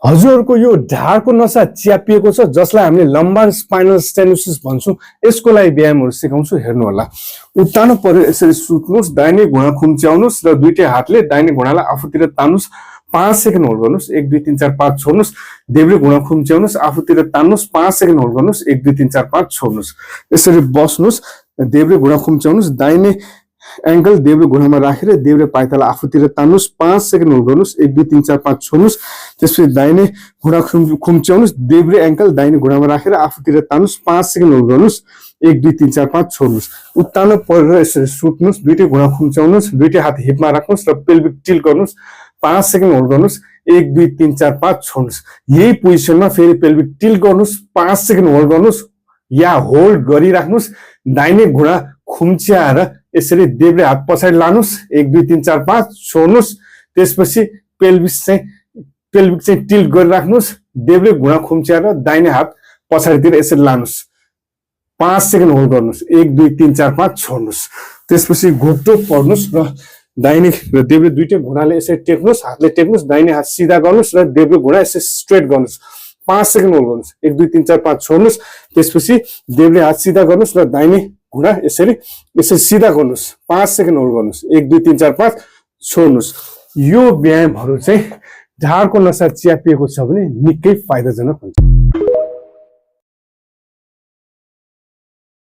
हजुरको यो ढाडको नसा च्यापिएको छ जसलाई हामीले लम्बार स्पाइनल स्टेनोसिस भन्छौं। यसको लागि व्यायामहरु सिकाउँछु, हेर्नु होला। उतानो पर्यो, यसरी सुत्नुस्, दाहिने घुँडा खुम्च्याउनुस् र दुईटै हातले दाहिने घुँडालाई आफूतिर तान्नुस्। 5 सेकेन्ड होल्ड गर्नुस्, 1 2 3 4 5 छोड्नुस्। देब्रे घुँडा खुम्च्याउनुस्, आफूतिर तान्नुस्, 5 सेकेन्ड होल्ड गर्नुस्, 1 2 3 4 5 छोड्नुस्। यसरी बस्नुस्, देब्रे घुँडा खुम्च्याउनुस्, दाहिने एंकल देब्रे घुँडामा राखेर देब्रे पाइताला आफूतिर तान्नुस्, 5 सेकेन्ड होल्ड गर्नुस्, 1 2 3 4 5 छोड्नुस्। त्यसपछि दाहिने घुँडा खुम्च्याउनुस्, देब्रे एंकल दाहिने घुँडामा राखेर आफूतिर तान्नुस्, 5 सेकेन्ड होल्ड गर्नुस्, 1 2 3 4 5 छोड्नुस्। उत्तानो परेर यसरी सुत्नुस्, दुईटै घुँडा खुम्च्याउनुस्, दुईटै हात हिपमा राख्नुस् र पेल्भिक टिल्ट गर्नुस्, 5 सेकेन्ड होल्ड गर्नुस्, 1 2 3 4 5 छोड्नुस्। यही पोजिसनमा फेरि पेल्भिक टिल्ट गर्नुस्, 5 सेकेन्ड होल्ड गर्नुस् या होल्ड गरिराख्नुस्। दाहिने घुँडा खुम्च्याएर यसरी देब्रे हात पछाडि लानुस्, 1 2 3 4 5 छोड्नुस्। त्यसपछि पेल्भिक चाहिँ टिल्ट गरिराख्नुस्, देब्रे घुँडा खुम्च्याएर दाहिने हात पछाडितिर यसरी लानुस्, 5 सेकेन्ड होल्ड गर्नुस्, 1 2 3 4 5 छोड्नुस्। त्यसपछि घुट्टो पर्नुस् र दाहिने र देब्रे दुईटै घुँडाले यसरी टेक्नुस्, हातले टेक्नुस्, दाहिने हात सिधा गर्नुस् र देब्रे घुँडा यसरी स्ट्रेट गर्नुस्, 5 सेकेन्ड होल्ड गर्नुस्, 1 2 3 4 5 छोड्नुस्। त्यसपछि देब्रे हात सिधा गर्नुस् र दाहिने घुँडा यसरी सिधा गर्नुस्, 5 सेकेन्ड होल्ड गर्नुस्, 1 2 3 4 5 छोड्नुस्। यो व्यायामहरु चाहिँ ढाडको नसा च्यापिएको छ भने निकै फाइदाजनक हुन्छ।